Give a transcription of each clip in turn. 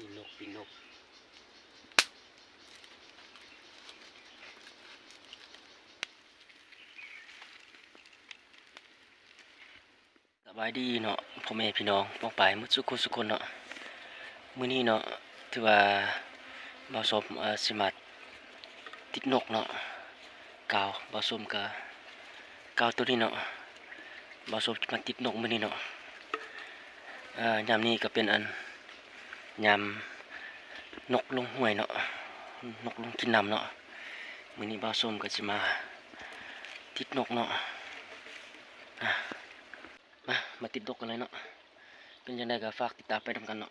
ປີກນົກ ປີກນົກ. ສະບາຍດີເນາະ ພໍ່ແມ່ພີ່ນ້ອງປ້ອງປາຍໝົດສູ່ຄົນສູ່ຄົນເນາະ. ມື້ນີ້ເນາະ ຖືວ່າບ່າວສົມ ເອີ ຊິມາຕິດນົກເນາະ. ກາວ ບ່າວສົມກະ ກາວໂຕນີ້ເນາະ ບ່າວສົມຊິມາຕິດນົກມື້ນີ້ເນາະ. ເອີ ຍາມນີ້ກະເປັນອັນ ຍາມນົກລົງຫ້ວຍເນາະ ນົກລົງກິນນ້ຳເນາະ. ມື້ນີ້ບ່າວສົມກະຊິມາຕິດນົກເນາະ. ມາ ມາຕິດນົກກັນເລີຍເນາະ. ເປັນຈັ່ງໃດກະຝາກຕິດຕາມໄປນຳກັນເນາະ.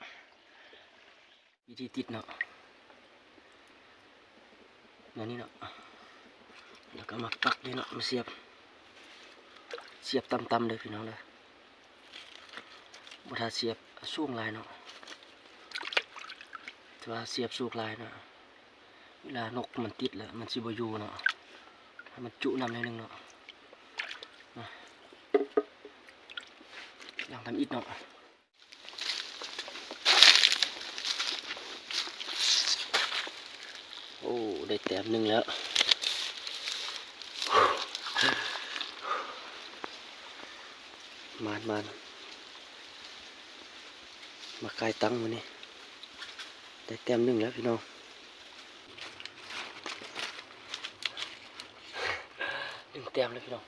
ວິທີຕິດເນາະ ແນວນີ້ເນາະ ແລ້ວກະມາປັກນີ້ເນາະ ມາສຽບ ສຽບຕ່ຳໆເດີພີ່ນ້ອງເດີ. ບໍ່ຖ້າສຽບສູງຫຼາຍເນາະ ຖ້າວ່າສຽບສູງຫຼາຍເນາະ ເວລານົກມັນຕິດແລ້ວມັນຊິບໍ່ຢູ່ເນາະ. ໃຫ້ມັນຈຸນ້ຳໜ້ອຍໜຶ່ງເນາະ. ມາ ລ້າງທຳອິດເນາະ. ໂອ້ ໄດ້ແຕ້ມໜຶ່ງແລ້ວ ມານໆ ມາກາຍຕັງມື້ນີ້ ໄດ້ແຕ້ມໜຶ່ງແລ້ວພີ່ນ້ອງ ໜຶ່ງແຕ້ມແລ້ວພີ່ນ້ອງ.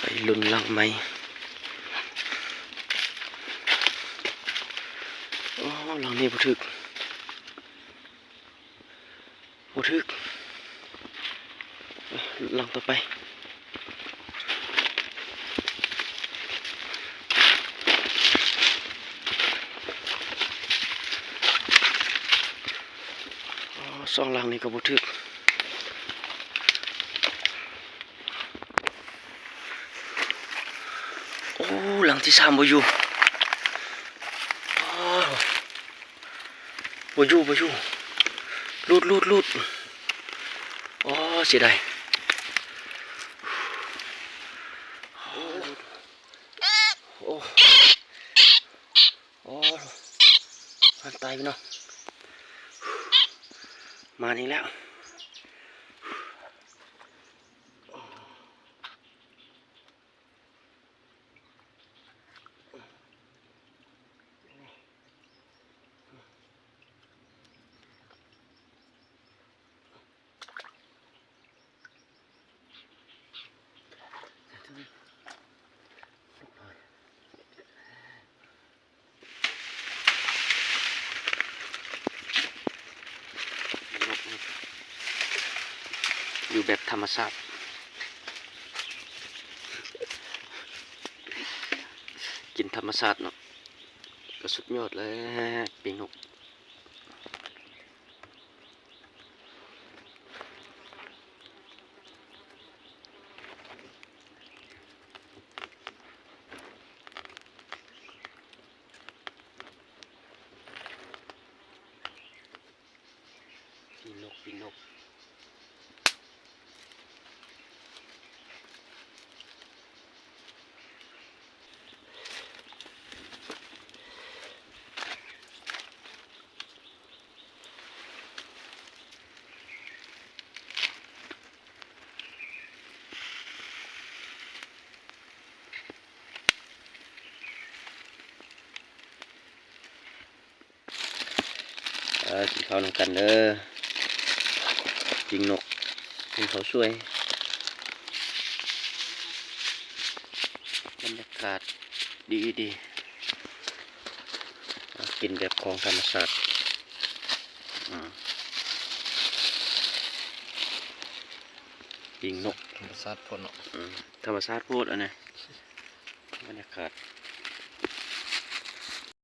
ໄປລຸ້ນຫຼັງໃໝ່. ໂອ້ ຫຼັງນີ້ບໍ່ຖືກ ບໍ່ຖືກ. ຫຼັງຕໍ່ໄປ. ອໍ ສອງຫຼັງນີ້ກະບໍ່ຖືກ. ໂອ້ ຫຼັງທີສາມບໍ່ຢູ່. ອໍ ບໍ່ຢູ່ ບໍ່ຢູ່. ຫຼຸດ ຫຼຸດ ຫຼຸດ. ອໍ ເສຍດາຍ. ໂອ້ ໂອ້ ໂອ້ ມັນຕາຍພີ່ນ້ອງ. ມານີ້ແລ້ວ. ຢູ່ແບບທຳມະຊາດ ກິນທຳມະຊາດເນາະ ກະສຸດຍອດແລ້ວ ປີກນົກ. ປີກນົກ ປີກນົກ. ເອີ ກິນເຂົ້ານຳກັນເດີ ປີກນົກ ກິນເຂົ້າສວຍ. ບັນຍາກາດດີໆ ກິນແບບຂອງທຳມະຊາດ. ອືມ ປີກນົກ ທຳມະຊາດໂພດເນາະ. ອືມ ທຳມະຊາດໂພດອັນນີ້ ບັນຍາກາດ.